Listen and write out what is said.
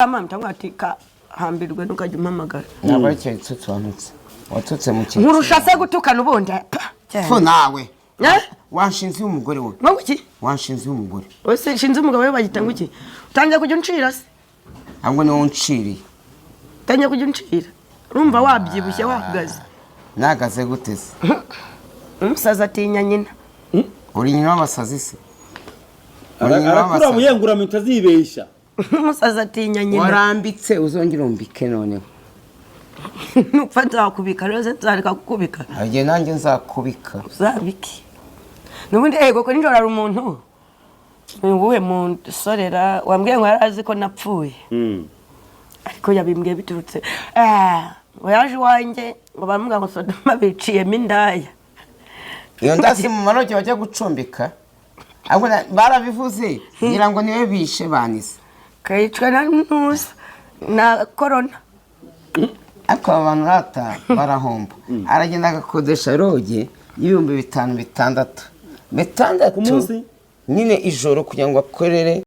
Mama ati hambirwe, ntukajya umpamagara. Ntabwo ari cyo gitutsi wantutse, watutse mu kintu. Nkurusha se gutukana ubundi? Pa, Fo nawe. Eh? Wanshinze umugore we. Ngo iki? Wanshinze umugore. Ese shinze umugabo we bagita ngo iki? Utangiye kujya uncira se? Ahubwo niwo unciriye. Utangiye kujya uncira, urumva wabyibushye wahagaze. Nahagaze gute se? Umusazi atinya nyina. Uri nyina w'abasazi se? Uri nyina Arakura w'abasazi. muyenguramo utazibeshya. Umusazi atinya nyina. Warambitse, uzongera umbike noneho. Nupfa nzakubika rero se, nzareka kukubika? Igihe nanjye nzakubika. Uzabike n'ubundi. Ego ko nijoro hari umuntu, ni uwuhe musorera wambwiye ngo yari azi ko napfuye? Ariko yabimbwiye biturutse, ngo yaje iwanjye, ngo baramubwira ngo Sodoma biciyemo indaya. Iyo ndasi mu maroge bajya gucumbika, ahubwo barabivuze ngira ngo niwe bishe banise. Kayicwa na ntuza na korona. Ariko aba bantu rata barahomba. Aragenda agakodesha lodge y'ibihumbi 5, 6, 6. Ku munsi? Nyine ijoro kugira ngo akorere.